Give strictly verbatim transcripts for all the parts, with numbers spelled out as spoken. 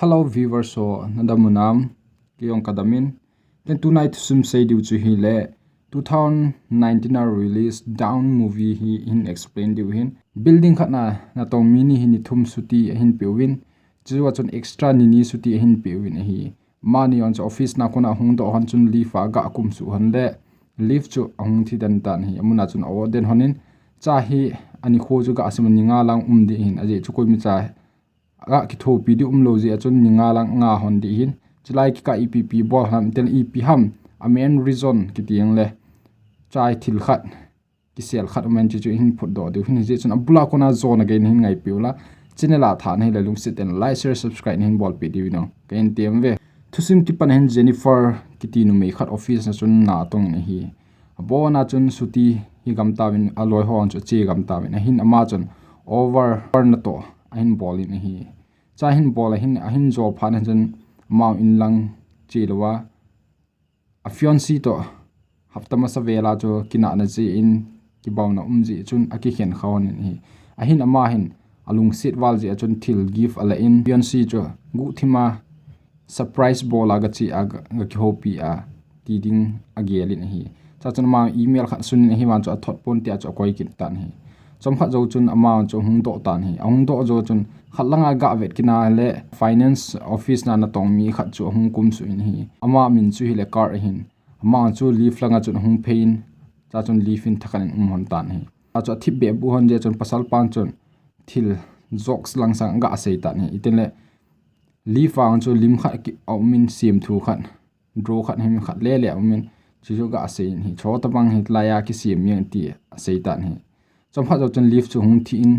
Hello viewers ho, nadam u nam? Kei jong kadam in. Then tunai thusim sei diu chu hile two thousand nineteen a release Down movie hi hin explain diu hin. Building khat na natong mi ni hi ni thum chuti ahin peuvin. Chua chun extra ni ni chuti ahin peuvin ahi. Amani jong chu office na kona hung doh hon chun leave a gah kum suh hon le leave chu ahung thi den tan ahi. Amuna chun a-o den hon in, cha hi ani kho chu gah sim ni nga lang um ding ahin, ajeh chu koimi cha gah kithopi ding umlou jeh a chun ni nga lang nga hon ding ahin. Chulai kikah ipi ipi bol ham, tel ipi ham, a main reason kiti jong le cha hi thil khat kisel khat um in, chuchu hin phutdoh diu hin, hijeh chun abula kona jona gei nahin ngaipi u la, channel a thah nahi le lungset in like, share, subscribe nahin bolpeh diu vin, kahin tem ve. Thusim kipan hin Jennifer kiti numei khat office na chun na atong in ahi. Abona chun chuti hi gam tauvin, aloi ho chu che gam tauvin ahin, ama chun over natoh ahin bol in ahi. Cha hin bol ahin, ahin jo phat na chun amau in lang che lou a, a fiancé toh hapta masa vel a chu kinahna jeh in kibaona um jeh chun akikhen kha hon in ahi. Ahin ama hin alungset val jeh a chun thil gift ala in, fiancé chu guhthim a surprise bol a gache a ga, gakihoupi a ti ding agel in ahi. Cha chun ama email khat sun in ahivang chu athot pon tia chu akoi kit tan ahi. Chomkhat jou chun ama chu ahung doh tan ahi. Ahung doh jou chun khat langa gah vet kit na le finance office na natong mi khat chu ahung kum suh in ahi. Ama min chu hile Kurt ahin. Ama chu leave langa chun ahung phei in, cha chun leave in thakhat in um hon tan ahi. Cha chu athip beh bu hon jeh chun pasal pan chun thil jokes lang sang gah sei tan ahi. Itin le leave a chu lim khat ki, aum in, semthu khat, draw khat, hem khat lele aum in, chuchu gah sei in ahi. Cho tabang hilai a kisem jeng ti asei tan ahi. Chomkhat jou chun leave chu hung thi in,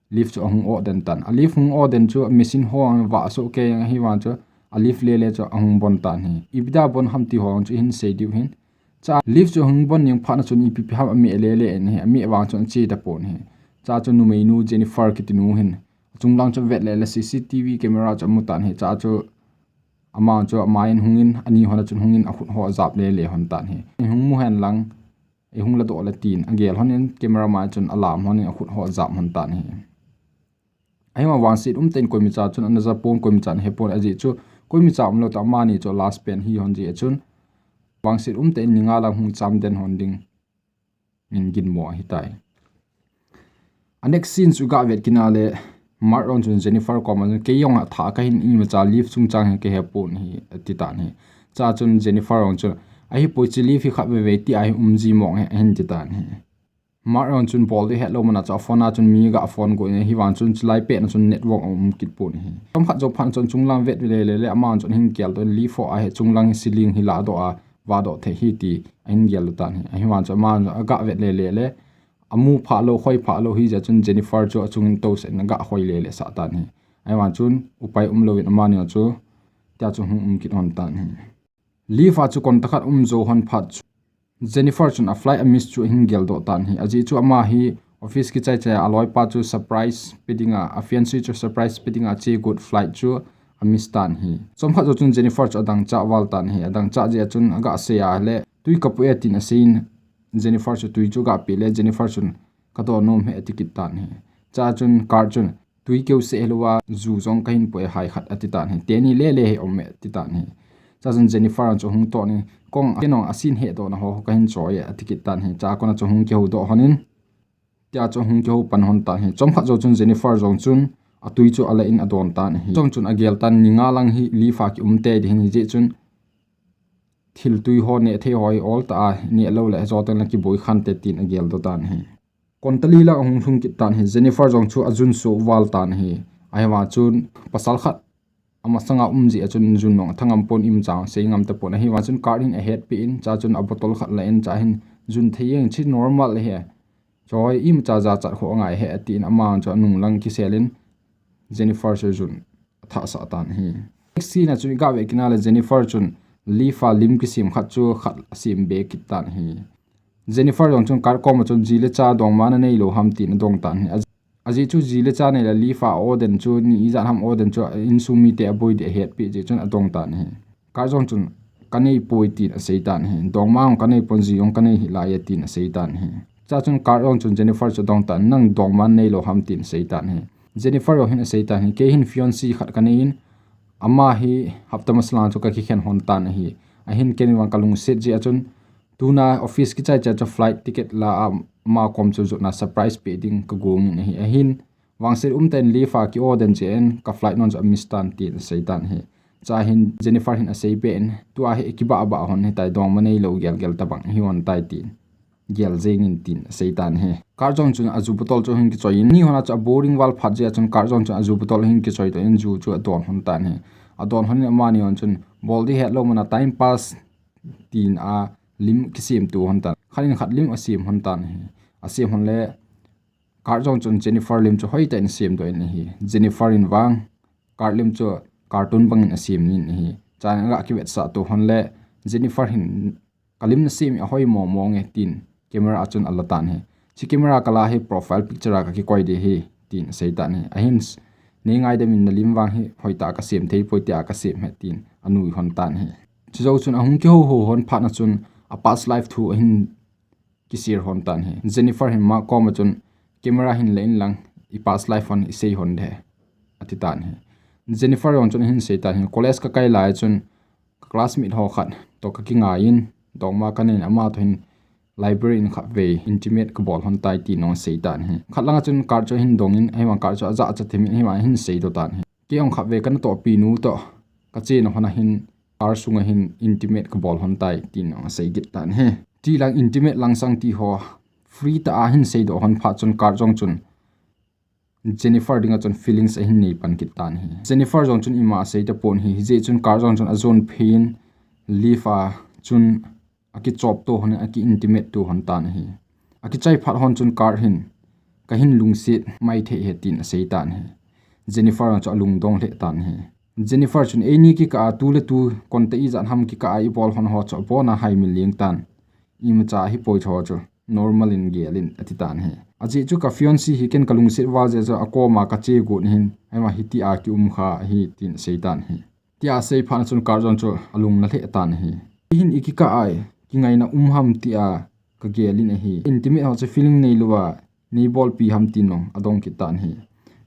leave chu ahung o den tan. A leave hung o den chu machine ho vah soh kei ahivang chu a leave lele chu ahung bon tan ahi. Ipi dia bon ham ti ho chu hin sei diu hin. Cha leave chu ahung bon jeng phat na chun ipi ipi ham ameh lele in ahi. Ameh vang chun ache tapon ahi. Cha chu numeinu Jennifer kiti nu hin achung lang chu vet lele, C C T V camera chu amu tan ahi. Cha chu ama chu amai in hung in, ani hon a chun hung in akhut ho ajap lele hon tan ahi. Hung mu hen lang, eihung ladoh le tin agel hon in, camera mai chun alam hon in akhut ho ajap hon tan ahi. Ahivang vangset umtah in koimi cha chun ana ja pon, koimi chan ahe pon, ajeh chu koimi cha umlou tah amani chu last pen hi hon jeh a chun vangset umtah in ni nga lang hung cham den hon ding in ginmo ahitai. A next scene chu gah vet kit na le Mark jong chun Jennifer koma chun, kei jong a thah kahin, imacha leave chungchang hi kahe pon ahi, ati tan ahi. Cha chun Jennifer jong chun, ahipoi, hiche leave hi khatvei vei tia hi um ji mong ahi, ahin ti tan ahi. Mark jong chun bol ding hetlou mana chu a phone a chun mi gah phone go in, ahivang chun chulai pet na chun network aum kit pon ahi. Chomkhat jou phat na chun chunglang vet lele le, ama chun ahin geldoh in, leave ho ahi, chunglang hi ceiling hi ladoh a vahdoh thei ahi ti ahin geldoh tan ahi. Ahivang chun ama chun agah vet lele le, amu phah lou, khoi phah lou hijeh chun Jennifer chu achung in tousah in agah khoi lele sah tan ahi. Ahivang chun upai umlou in amani chu tia chu hung um kit hon tan ahi. Leave a chu kon takhat um jou hon phat chu Jennifer chun a flight a miss chu ahin geldoh tan ahi. Ajeh chu ama hi office kichai chai a, aloipa chu surprise pe dinga, a fiancé chu surprise pe dinga che got flight chu a miss tan ahi. Chomkhat jou chun Jennifer chu adang chah val tan ahi. Adang chah jeh a chun agah sei a le, tui kapoi e tin asei in, Jennifer chu tui chu agah peh le, Jennifer chun, kadoh nom e, ati kit tan ahi. Cha chun Kurt chun, tui keu seh hilouva, ju jong kahin poi e, hai khat, ati tan ahi. Teni lele hi um e, ati tan ahi. Cha chun Jennifer jong chu ahung toh in, kong, ken jong asin hehdoh na ho kahin choi e, ati kit tan ahi. Cha kona chu ahung kihoudoh hon in, tia chu ahung kihou pan hon tan ahi. Chomkhat jou chun Jennifer jong chun atui chu ala in adon tan ahi. Jong chun agel tan, ni nga lang hi leave a kium tei ding ahi, hijeh chun thil tui ho, neh thei ho hi ol tah a neh lou le, jou teng le kiboi khante tin ageldoh tan ahi. Kon tali lang ahung lhung kit tan ahi. Jennifer jong chu ajun soh val tan ahi. Ahivang chun pasal khat amasanga um jeh a chun jun nong athangam pon, imacha sei ngam tapon. Ahivang chun Kurt hin ahetpi in, cha chun a bottle khat la in, cha hin, jun thei jeng, hiche normal ahi. Choi, imacha jachat kho angai ahi, atin ama chu anung lang kisel in Jennifer chu jun athah sah tan ahi. Next scene a chun igah vet kit na le Jennifer chun leave a lim kisem khat chu khat asem be kit tan ahi. Jennifer jong chun Kurt koma chun, ji le cha dongma nanei lou ham, tin adong tan ahi. Ajeh chu ji le cha nei le leave a a-o den chu ni ijat ham a-o den chu insung mite aboi ding ahetpi jeh chun adong tan ahi. Kurt jong chun, kanei poi, tin asei tan ahi. Dongma jong kanei pon, ji jong kanei hih lai e, tin asei tan ahi. Cha chun Kurt jong chun Jennifer chu adong tan, nang dongma nanei lou ham, tin asei tan ahi. Jennifer jong hin asei tan ahi, kei hin fiancé khat kanei in, Ama hi hapta masa lang chu kakikhen hon tan ahi. Ahin kenin vang kalungset jeh a chun tuna office kichai chai chu flight ticket la a ama kom chu jotna surprise pe ding kagong in ahi. Ahin vangset umtah in lift a ki-on den jeh in ka flight non chu amiss tan tin asei tan ahi. Chua hin Jennifer hin asei be in, tua hi kibah bah hon hitai, dongma neilou gelgel tabang hi hon tai tin. Gel jeng in tin asei tan ahi. Kurt jong chun a ju bottle chu ahin kichoi in, ni hon a chu a boring val phat jeh a chun Kurt jong chun a ju bottle ahin kichoi toh in ju chu adon hon tan ahi. Adon hon in amani hon chun bol ding hetlou man a time pass tin a lim kisem to hon tan. Khat in khat lim asem hon tan ahi. Asem hon le Kurt jong chun Jennifer lim chu hoitah in asem doh in ahi. Jennifer in vang Kurt lim chu cartoon bang in asem in ahi. Chua in aga kivetsah to hon le Jennifer hin ka lim nasem hi ahoi mong mong e tin camera a chun ala tan ahi. Hiche camera kala hi profile picture a kakikoi ding ahi tin asei tan ahi. Ahin s-, nei ngaidam in, nalim vang hi hoitah a kasem thei poi tia kasem ahi tin anui hon tan ahi. Chujou chun ahung kihou hou hon phat na chun a past life thu ahin kisei hon tan ahi. Jennifer hin ama kom a chun camera hin la in lang, i past life hon isei hon ding ahi, ati tan ahi. Jennifer jong chun ahin sei tan ahi. College kakai lai chun ka classmate ho khat toh kakingai in, dongma kanei in ama toh hin library in khatvei intimate kabol hon tai tin jong asei tan ahi. Khat lang a chun Kurt chu ahin dong in, ahivang Kurt chu ajachat thim in, ahivang ahin seidoh tan ahi. Kei jong khatvei kana tohpi nu toh kachena hon a hin car sunga hin intimate kabol hon tai tin jong asei kit tan ahi. Tilang intimate lang sang ti ho free tah a ahin seidoh hon phat chun Kurt jong chun Jennifer dinga chun feelings ahin nei pan kit tan ahi. Jennifer jong chun ima asei tapon ahi. Hijeh chun Kurt jong chun ajon phei in lift a chun akichop to hon in aki intimate to hon tan ahi. Akichai phat hon chun Kurt hin, kahin lungset maithei ahi tin asei tan ahi. Jennifer jong chu alungdong lheh tan ahi. Jennifer chun, eini kikah a tu le tu contact ijat ham kikah a ibol hon ho chu abon a haimil leng tan. Imacha ahipoi, chu ho chu normal in gel in, ati tan ahi. Ajeh chu ka fiancée hi ken kalungset val jeh a chu akom a kache got in, ahivang hitia kium kha ahi tin asei tan ahi. Tia asei phat na chun Kurt jong chu alung na lheh tan ahi. Kei hin ikikah a kingaina um ham tia kagel in ahi. Intimate ho chu feeling neilou a neibolpi ham tin jong adong kit tan ahi.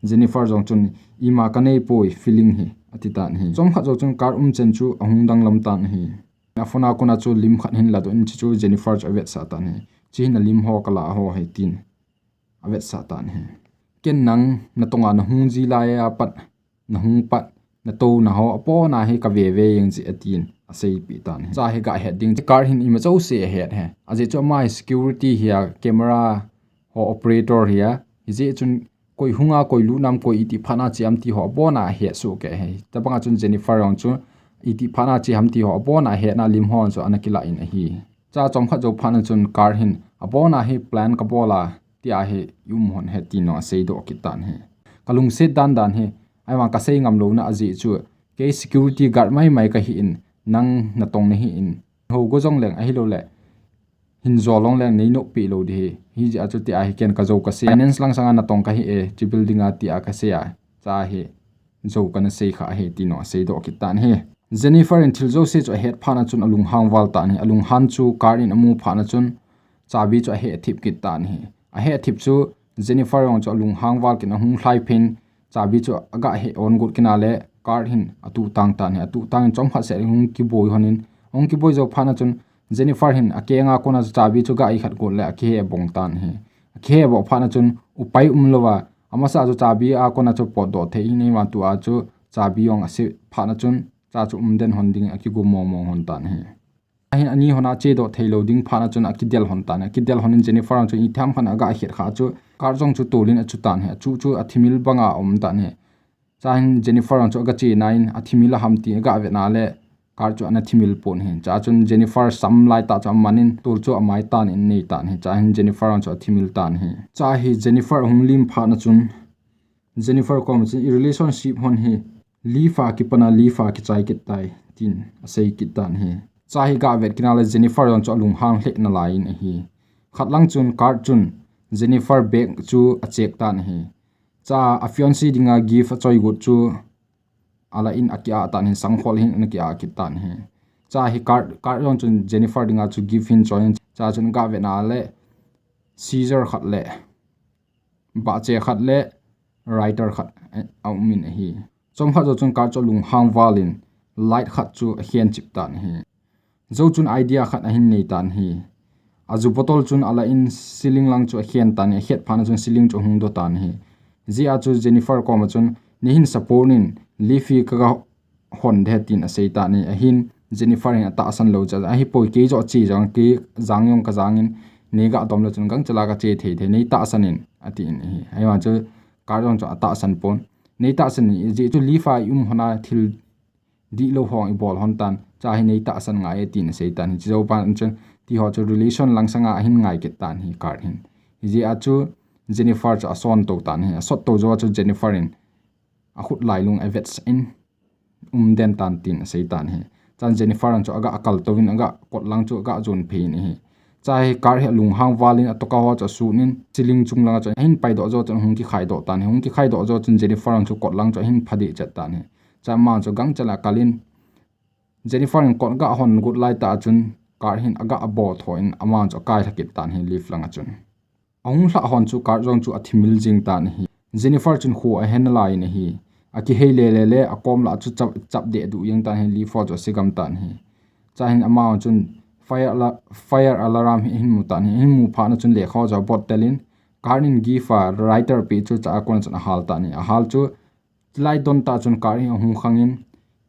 Jennifer jong chun, ima kanei poi feeling hi, ati tan ahi. Chomkhat jou chun Kurt umchan chu ahung danglam tan ahi. A phone a kona chu lim khat ahin ladoh in, hiche chu Jennifer chu avetsah tan ahi. Hiche hi nalim ho kala ho ahi tin avetsah tan ahi. Ken nang natong a nahung ji lai a pat, nahung pat, natouna ho abon a hi kave ve jeng e, atin aseipeh tan ahi. Chua hi gahet ding, Kurt hin ima jouse ahet ahi. Ajeh chu ama hi security ahi a, camera ho operator ahi a, hijeh chun koi hung a, koi lut nam, koi iti phat na che ham ti ho abon a ahet soh kei ahi. Tabang a chun Jennifer jong chu iti phat na che ham ti ho abon a ahet na lim hon chu ana kilah in ahi. Chua chomkhat jou phat na chun Kurt hin abon a hi plan kabol a, tia hi i um hon ahi tin jong aseidoh kit tan ahi. Kalungset dan dan ahi, ahivang kasei ngam louna ajeh chu kei security guard mai mai kahi in, nang natong nahi in, hou go jong leng ahilou le hin jo long leng nei noppi lou ding ahi. Hijeh a chu tia hi ken kajou kasei. Finance lang sanga natong kahi e, hiche building a tia kasei a. Chua hi jou kana sei kha ahi tin jong aseidoh kit tan ahi. Jennifer in thil jouse chu ahet phat na chun alunghang val tan ahi. Alunghan chu Kurt in amu phat na chun chabi chu ahethip kit tan ahi. Ahethip chu Jennifer jong chu alunghang val kit in ahung lhai phei in chabi chu aga he on got kit na le Kurt hin atuh tang tan ahi. Atuh tang in chomkhat seh ahung kiboi hon in, ahung kiboi jou phat na chun Jennifer hin akeng a kona chu chabi chu aga ikhat got le akihe bong tan ahi. Akihe bong phat na chun upai umlou a, amasa chu chabi a kona chu potdoh thei ahin, ahivang tua chu chabi jong ase phat na chun chua chu umden hon ding in akigum mong mong hon tan ahi. Ahin ani hon a chedoh theilou ding phat na chun akidel hon tan ahi. Akidel hon in Jennifer jong chu itiham khat in aga het kha chu Kurt jong chu tol in achu tan ahi. Achu chu athimil bang a aum tan ahi. Chua hin Jennifer jong chu aga che na in athimil a ham ti aga vet na le Kurt chu ana thimil pon ahi. Chua chun Jennifer sam lai tah chu aman in tol chu amai tan in anei tan ahi. Chua hin Jennifer jong chu athimil tan ahi. Chua hi Jennifer ahung lim phat na chun Jennifer kom a chun i relationship hon hi lift a kipan a lift a kichai kit tai tin asei kit tan ahi. Chua hi aga vet kit na le Jennifer jong chu alunghang lheh nalai in ahi. Khat lang chun Kurt chun Jennifer bag chu acheck tan ahi. Chua a fiancée dinga gift achoi got chu ala in aki-ah tan ahi, sangkhol hin ana ki-ah kit tan ahi. Chua hi Kurt, Kurt jong chun Jennifer dinga chu gift hin choi in, chua chun aga vet na le scissor khat le bahche khat le writer khat, eh, aum in ahi. Chomkhat jou chun Kurt chu alunghang val in light khat chu akhen chip tan ahi. Jou chun idea khat ahin nei tan ahi. Aju bottle chun ala in ceiling lang chu akhen tan ahi. Akhet phat na chun ceiling chu ahung do tan ahi. Hijeh a chu Jennifer koma chun, "Neihin support in, Leaf hi kaga hon ding ahi," tin asei tan ahi. Ahin Jennifer hin atahsan lou chu, "Ahipoi, kei joh che jong, kei jang jong kajang in, neiga dom lou chun gangchel a kache thei thei, neitahsan in," atin ahi. Ahivang chu Kurt jong chu atahsan pon. "Neitahsan in, ijeh chu Leaf a i um hon a thil dihlou hong ibol hon tan, cha hi neitahsan ngai e," tin asei tan ahi. Chujou phat chun, tiho chu relation lang sanga ahin ngai kit tan ahi Kurt hin. Hijeh a chu Jennifer chu asot tou tan ahi. Asot tou jou a chu Jennifer in akhut lailung avetsah in, "Um den tan," tin asei tan ahi. Chan Jennifer jong chu aga kal tou in, aga kot lang chu aga jon phei in ahi. Cha hi Kurt hi alunghang val in atoka ho chu asut in, ceiling chung lang a chu ahin paidoh jou chun ahung kikhaidoh tan ahi. Ahung kikhaidoh jou chun Jennifer jong chu kot lang chu ahin phadeh chet tan ahi. Cha ama jong chu gangchel a akal in, Jennifer in kot aga hon got lai tah a chun Kurt hin aga bo tho in ama jong chu akailha kit tan ahi Leaf lang a chun. Ahung lhah hon chu Kurt jong chu athimil jing tan ahi. Jennifer chun kho ahen lai in ahi. Akihei le le le akom lah a chu chap, chap deh duh jeng tan ahi, Leaf ho chu asei gam tan ahi. Cha hin ama chun fire ala-, fire alarm hi ahin mu tan ahi. Ahin mu phat na chun lekha ho chu abot tel in, Kurt in gift a writer peh chu cha a kon a chun ahal tan ahi. Ahal chu Chulai don tah chun Kurt hi ahung khang in,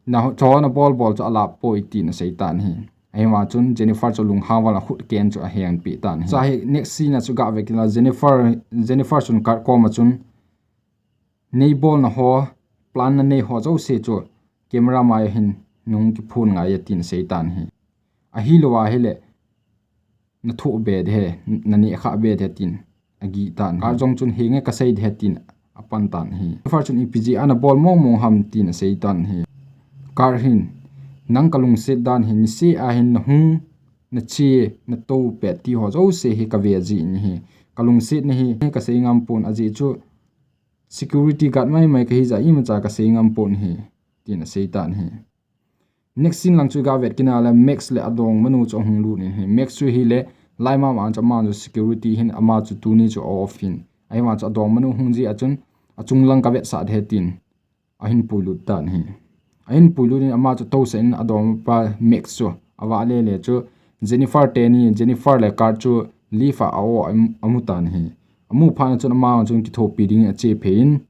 "Na ho-, cho nabol bol chu alap poi," tin asei tan ahi. Ahivang chun Jennifer chu lunghang val in akhut ken chu ahen peh tan ahi. Cha hi next scene a chu gah ve kit in, Jennifer, Jennifer chun Kurt koma chun, "Neibolna ho, plan nanei ho jouse chu camera mai a hin nahung kiphon ngai e," tin asei tan ahi. "Ahilou ahile, nathoh be ding ahi, naneh kha be ding ahi," tin agih tan ahi. Kurt jong chun, "Henge, kasei ding ahi," tin apan tan ahi. Jennifer chun, "Ipi jeh a nabol mong mong ham?" tin asei tan ahi. Kurt hin, "Nang kalungset dan hi, niseh a hin nahung, nache, natou pet ti ho jouse hi kave jin ahi. Kalungset na hi, hi kasei ngam pon, ajeh chu security guard mai mai kahi jeh a imacha kasei ngam pon ahi," tin asei tan ahi. Next scene lang chu gah vet kit na le Max le adongmanu chu ahung lut in ahi. Max chu ahile, lai mama chu ama chu security ahin, ama chu tuni chu a-off ahin. Ahivang chu adongmanu hung jeh a chun, "Achung lang kavetsah ding ahi," tin ahin puilut tan ahi. Ahin puilut in ama chu tousah in adongmapa Max chu avah le le chu Jennifer teni, Jennifer le Kurt chu lift a a-o a amu tan ahi. Amu phat na chun ama chun kithopi dingin ache phei in,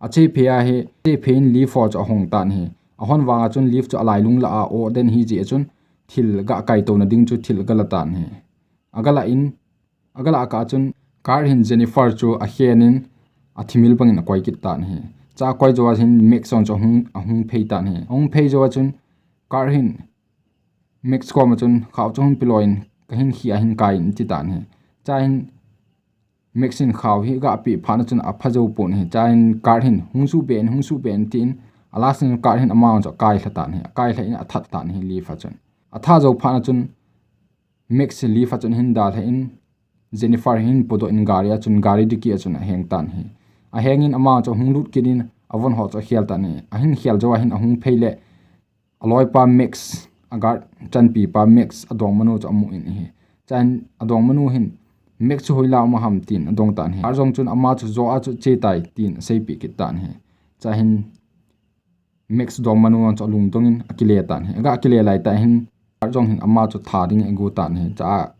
Ache phei ahi, ache phei in lift ho chu ahong tan ahi. Ahon vang a chun lift chu alailung lah a o den ahi jeh a chun thil gah kaito na ding chu thil aga la tan ahi. Aga la in, aga la kah a chun Kurt hin Jennifer chu akhen in athimil bang in akoi kit tan ahi. Cha akoi jou a hin Max jong chu ahung, ahung phei tan ahi. Ahung phei jou a chun Kurt hin Max kom a chun khao chu hung pe loi in kahin khi a hin kai in ati tan ahi. Cha hin Max in khao hi aga peh phat na chun apha jou pon ahi. Cha hin Kurt hin hung suh be in, hung suh be in tin, a last in Kurt hin ama chu akai lha tan ahi. Akai lha in athat tan ahi lift a chun. Atha jou phat na chun Max lift a chun ahin dalha in Jennifer hin podoh in gari a chun, gari dicky a chun aheng tan ahi. Aheng in ama chu ahung lut kit in avon ho chu akhel tan ahi. Ahin khel jou a hin ahung phei le aloipa Max, a guard chanpipa Max adongmanu chu amu in ahi. Cha hin adongmanu hin Max chu hoilai a um ham tin adong tan ahi. Kurt jong chun ama chu jo a chu che tai tin aseipeh kit tan ahi. Cha hin Max dongmanu chu alungdong in akile tan ahi. Aga kile lai tah hin Kurt jong hin ama chu tha ding ago tan ahi. Cha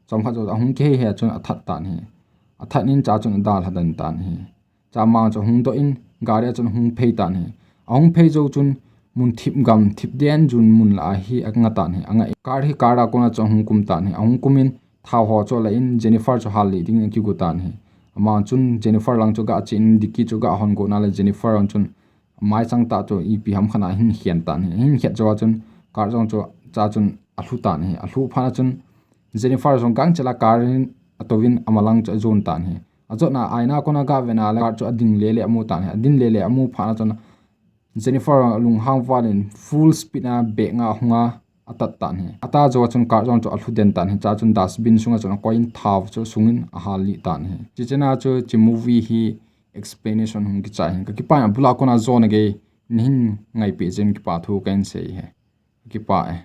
chomkhat jou ahung kihei hei a chun athat tan ahi. Athat in cha chun adalha den tan ahi. Cha ama chu ahung doh in, gari a chun ahung phei tan ahi. Ahung phei jou chun mun thip gam, thip den jun mun lah a hi anga tan ahi. Anga in, Kurt hi car a kona chu ahung kum tan ahi. Ahung kum in, thao ho chu ala in, Jennifer chu hal lih dingin akigo tan ahi. Ama chun Jennifer lang chu aga che in, dicky chu aga hon go na le Jennifer ang chun amai chang tah chu ipi ham khat a ahin khen tan ahi. Ahin khet jou a chun, Kurt jong chu cha chun alhu tan ahi. Alhu phat na chun, Jennifer jong gangchel a car in atou in ama lang chu ajon tan ahi. Ajot na aina kona aga ve na le Kurt chu ading le le amu tan ahi. Ading le le amu phat na chun Jennifer alunghang val in full speed a bag nga ahung a atat tan ahi. Ata jou a chun Kurt jong chu alhu den tan ahi. Cha chun dustbin sunga chun akoi in thao chu sung in ahal lih tan ahi. Chuche na chu hiche movie hi explanation hung kichai ahi. Kakipah in abul a kona jona gei nahin ngai peh jeh in kipa thu kahin sei ahi. Kakipah e.